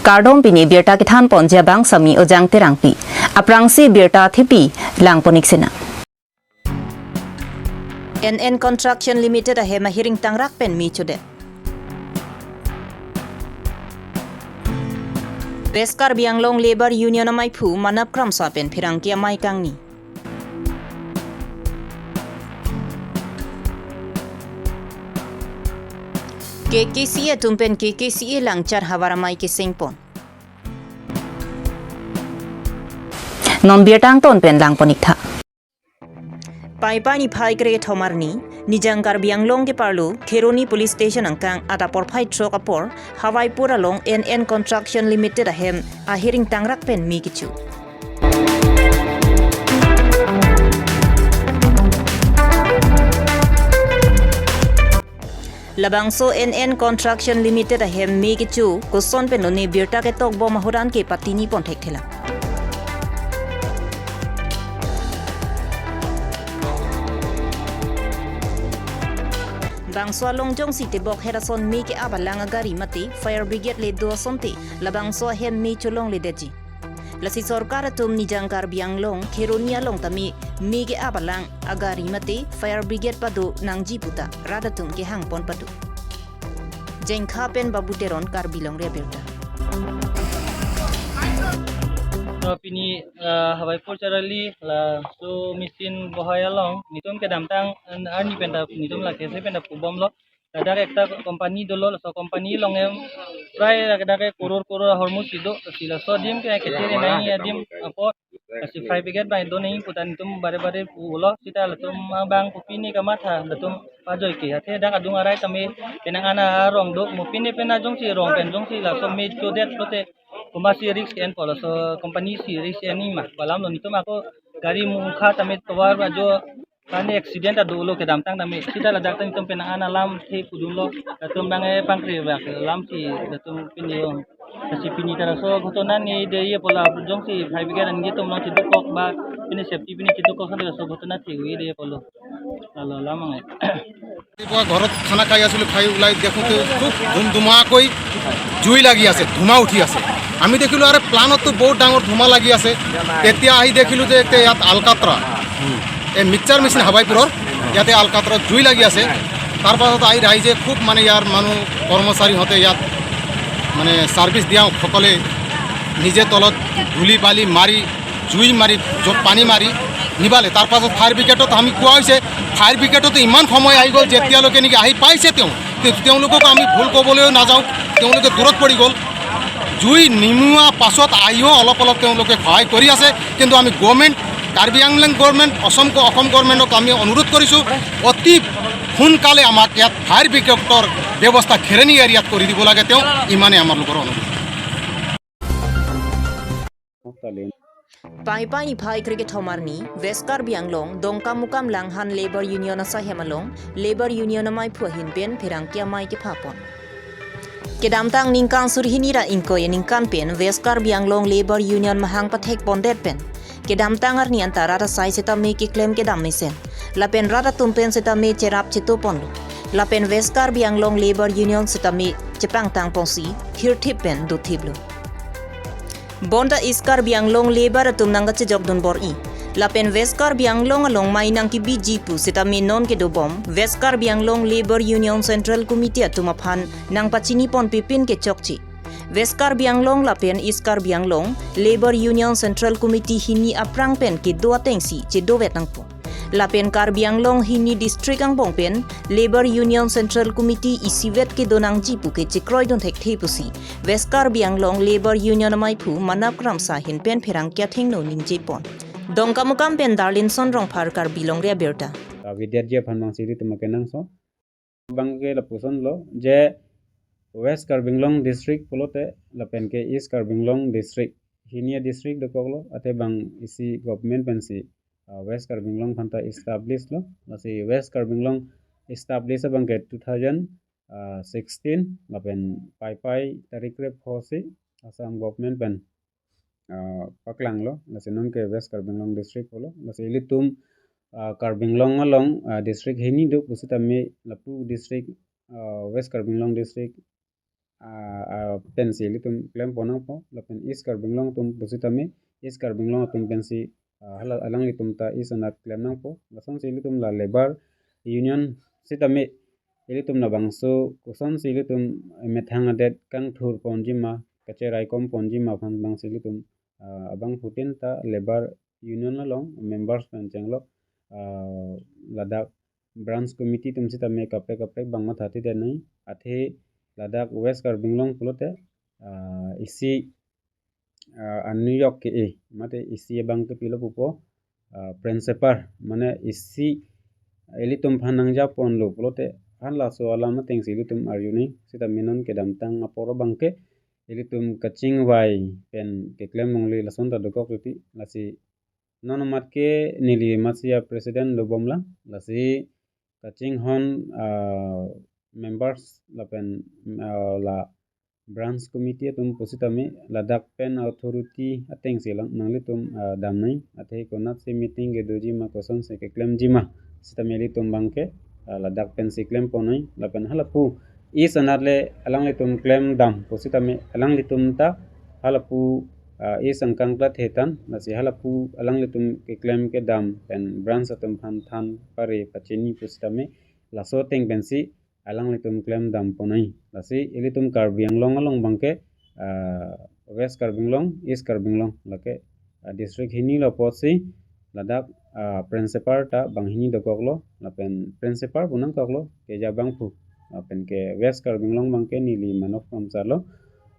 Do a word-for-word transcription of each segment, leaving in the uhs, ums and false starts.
Kardom, pini birta kethan ponji abang Sami Ojang Terangpi. Aphrangsi birta thepi langpon-ik sinang. N N Construction Limited ahem ahiring tangrak pen me chodet. West Karbi Anglong Labour Union amaiphu Manap Kramsa pen pherangke amei kangni. K K C A atum pen K K C A Langchar havar amei keseng pon. Non birta angton pen langpon-ik tha. Paipai niphai kre-kethom arni, Nijang Karbi Anglong keparlo, Kheroni Police Station angkang, adap porphai throk apor, Hawaipur along N N Construction Limited ahem ahiring tangrak pen me kecho. Labangso N N Construction Limited ahem me kecho koson pen lone birta ketok bom ahoran ke patini pon thekthelang. Bangso along jongsi tebok herason me ke-ap alang agari mate fire brigade le do asonte labangso ahem me cholongledetji. Lasi sorkar atum Nijang Karbi Anglong, Kheroni along tame me ke-ap alang agari mate fire brigade pado nangji puta rat atum kehang pon pado. Jengkha pen Babu Teron, Karbi Longri Abirta. So, pini, uh, Hawaipur Charali laso machine bohai along netum kedamtang an-, arni penta netum lake se penta pubomlo. Ladak ekta company dolo, laso company along em prai ladak ke koror koror ahormu si do, si laso adim ke ketir nai adim apot, lasi fire brigade bai do nai puta netum bare bare pulo, sita latum abang kopine kamatha latum pajoi ke, athe dak adung arai tame penang an arong do, mo pine pena jongsi rong pen jongsi laso me chodet lote komatsi risk en po, laso company si risk en ni ma, balam lo netum ako gari mukha tame tovar ba jo kani accident adolo kedamtang tame, sita ladak tame netum penang an alamthe pudunlo, latum bang e pangkre bak alam si latum pini ong. Lasi pini ta laso ghotona ne de ye pulo, jongsi fire brigade an netum along chedokok ba pini safety pini chedokok sante laso ghotona the hui de ye pulo. Lalo lamang e. ৰাতিপুৱা ঘৰত খানা খাই আছিলোঁ, খাই ওলাই দেখোঁতে খুব ধুমধুমাকৈ জুই লাগি আছে, ধোঁৱা উঠি আছে। আমি দেখিলোঁ, "আৰে, প্লানততো বহুত ডাঙৰ ধোঁৱা লাগি আছে।" তেতিয়া আহি দেখিলোঁ যে এতিয়া ইয়াত আলকাত্ৰা, এই মিক্সাৰ মেচিন হাৱাইপুৰৰ ইয়াতে আলকাত্ৰাত জুই লাগি আছে। তাৰ পাছত আহি ৰাইজে খুব, মানে, ইয়াৰ মানুহ কৰ্মচাৰীহঁতে ইয়াত, মানে, ছাৰ্ভিচ দিয়াসকলে নিজে তলত ধূলি বালি মাৰি জুই মাৰি, জ-, পানী মাৰি নিবালে। তাৰ পাছত ফায়াৰ ব্ৰিগেডত আমি কোৱা হৈছে, ফায়াৰ ব্ৰিগেডতো ইমান সময় আহি গ'ল, যেতিয়ালৈকে নেকি আহি পাইছে তেওঁ, তে-, তেওঁলোকক আমি ভুল ক'বলৈও নাযাওঁ, তেওঁলোকে দূৰত পৰি গ'ল। জুই নিমুৱা পাছত আহিও অলপ অলপ তেওঁলোকে সহায় কৰি আছে, কিন্তু আমি গভৰ্ণমেণ্ট, কাৰ্বি আংলং গভৰ্ণমেণ্ট, অসম গ-, অসম গভৰ্ণমেণ্টক আমি অনুৰোধ কৰিছোঁ, অতি সোনকালে আমাক ইয়াত ফায়াৰ ব্ৰিগেডৰ ব্যৱস্থা খেৰণি এৰিয়াত কৰি দিব লাগে তেওঁ, ইমানেই আমাৰ লোকৰ অনুৰোধ। Paipai niphai kre-kethom arni, West Karbi Anglong, Dongkamukam Langhan Labour Union asaihem along, Labour Union amaiphu ahin pen pherangke amei kepha pon. Kedamtang ningkan suri hini ra ingkoi aningkan pen West Karbi Anglong Labour Union mahang pathek pondet pen kedamtang arni anta rat asai setame keklem kedam mesen, lapen rat atum pen setame cherap cheto ponlo, lapen West Karbi Anglong Labour Union setame chepangtang ponsi thirthip pen dothiplo. Bonta East Karbi Anglong labour atum nangkachejokdun bor-i. Lapen West Karbi Anglong along mei nangkebiji pu setame non kedobom West Karbi Anglong Labour Union Central Committee atum aphan nangpachini ponpipin kechokche. West Karbi Anglong lapen East Karbi Anglong Labour Union Central Committee hini aphrang pen kedo atengsi chedovet nangpo. Lapen Karbi Anglong hini district angbong pen Labour Union Central Committee isivet kedo nangji pu kechekroidun thekthe pusi West Karbi Anglong Labour Union amaiphu Manap Kramsa ahin pen pherangke athengno ningje pon. Dongkamukam pen Darlinson Rongphar, Karbi Longri Abirta. Avidya ji aphan bang siri tema kenang so. Bang ke lapuson lo, je West Karbi Anglong district pulote lapen ke East Karbi Anglong district, hini a-district dokoklo, athe bang isi government pensi, ah, West Karbi Anglong aphanta establish lo, lasi West Karbi Anglong establish abang ke two thousand sixteen, lapen Paipai tarik krepho si Assam government pen, ah, paklanglo, lasi non ke West Karbi Anglong district pulo, lasi ilitum, ah, Karbi Anglong along, ah, district hini do pusitame lapu district, ah, West Karbi Anglong district ah, ah, pensi ilitum klempon nangpo, lapen East Karbi Anglong atum pusitame East Karbi Anglong atum pensi, ah, hala alanglitum ta East anat klem nangpo. Lasonsi ilitum la Labour Union sitame ilitum labangso kosonsi ilitum methang adet kangthur ponji ma, kacherai kom ponji ma aphan bangsi ilitum, ah, abangphutin ta Labour Union along members pen chenglo, ah, ladak branch committee atum sitame kaprek kaprek bang matha tidet nai, athe ladak West Karbi Anglong pulote, ah, isi, ah, anuyok ke-e, mate isi abang ke pilo pupo, ah, principal, mane isi ilitum aphan nangjaponlo pulote, han laso alam atengsi ilitum arjuni, sitame non kedamtang apor abang ke ilitum kachingvai pen keklem longle, lason ta dokok titi, lasi non amat ke neli amatsi a president dobomlang, lasi kachinghon, ah, members lapen, ah, la branch committee atum pusitame ladak pen authority atengsi lang nanglitum, ah, damnai, athe konatsi meeting kedoji ma, kosonsi keklemji ma, sitame ilitum abang ke, ah, ladak pensi klemponoi, lapen halapu East anat le alanglitum klem dam pusitame alanglitum ta halapu, ah, East angkang klat hetan, lasi halapu alanglitum keklem kedam pen branch atum aphan than pare pachini pusitame laso ateng pensi alanglitum klem damponoi. Lasi ilitum Karbi Anglong along abang ke, ah, West Karbi Anglong, East Karbi Anglong, lake, ah, district hini lo apotsi ladak, ah, principal ta banghini dokoklo, lapen principal pu nangkoklo keja abangphu, lapen ke West Karbi Anglong abang ke neli Manok Ramsar lo,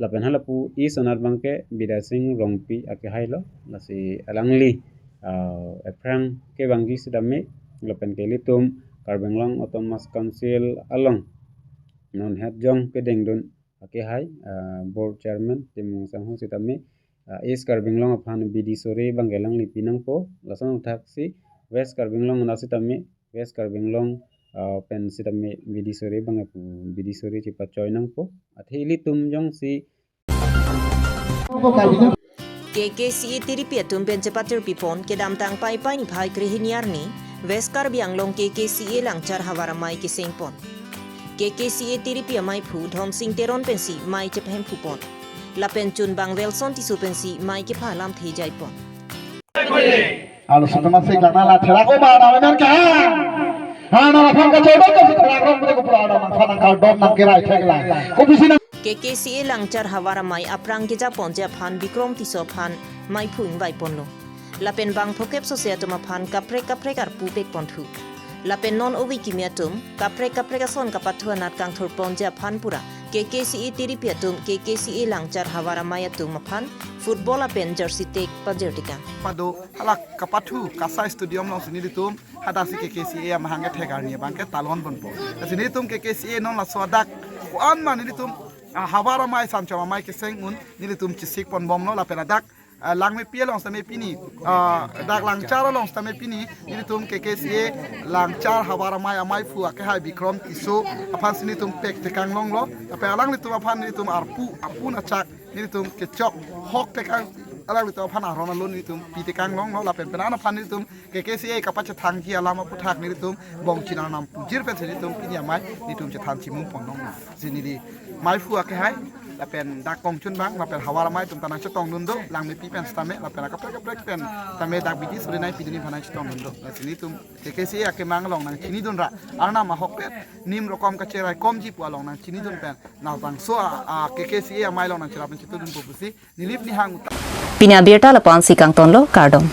lapen halapu East anat abang ke Bidya Sing Rongpi akehai lo, lasi alangli, ah, aphrang kevangji sitame, lapen ke ilitum Karbi Anglong Autonomous Council along non het jong kedengdun akehai, ah, board chairman Timung Sangho sitame, ah, East Karbi Anglong aphan bidi sore abang ke alangli pinangpo, lason thaksi West Karbi Anglong anat sitame West Karbi Anglong, ah, pen sitame bidi sore abang ke pu bidi sore chepachoi nangpo, athe ilitum jongsi K K C A tiripi atum pen chepatir pipon kedamtang Paipai niphai krehini arni West Karbi Anglong K K C A Langchar havar amei kesengpon. K K C A tiripi ameiphu Dhonsing Teron pensi mei chephem phupon. Lapen chunbang Welson Tisso pensi mei kepha alamthe jaipon. Alo sutama sing lang nala therak o ba na men ka. Ha na la phang ka chodo ka therak rong ko pura na mang phang kardom nangkerai thek lang. Ko bisi na K K C A Langchar havar amei aphrang kejaponji aphan Bikrom Tisso aphan meiphu ingvaiponlo. Lapen bang phokep sose atum aphan kaprek kaprek arpu pekponthu. Lapen non ove kimi atum kaprek kaprek ason kapathu anat kangthurponji aphan pura K K C A tiripi atum K K C A Langchar havar amei atum aphan football lapen jersey tek pajir tikang. Pado hala kapathu Kasai Stadium alongsi nelitum hadaksi K K C A amahang kethek arni abang ke talon ponpo. Lasi nelitum K K C A non laso adak ko-an ma nelitum, ah, havar amei sanchom amei keseng un nelitum chesikponbomlo, lapen adak, ah, Langmepi along sitame pini, ah, dak Langchar along sitame pini nelitum K K C A Langchar havar amei ameiphu akehai Bikrom Tisso aphansi nelitum pek tekang longlo, lapen alanglitum aphan nelitum arpu apun achak nelitum kechok hok tekang, alanglitum aphan aron alun nelitum pi tekang longlo, lapen penang aphan nelitum K K C A kapachethangji alam aputhak nelitum bongchin arnam pujir pensi nelitum pini amei nelitum chethan chimum pon longlo. Si neli meiphu akehai lapen dak kongchunbang lapen havar amei atum ta nangchetongdun do, Langmepi pen sitame lapen akaprek kaprek pen tame dak bidi sore nangpidunji aphan nangchetongdun do. Lasi nelitum K K C A akemang along nangchinidun ra, arnam ahokpet nim rokom kacherai komji pu along nangchinidun pen nabangso a, a K K C A amei along nangcherap nangchetudunpo pusi nilip nihang uta. Pini abirta lapu-ansi kangtonlo, kardom.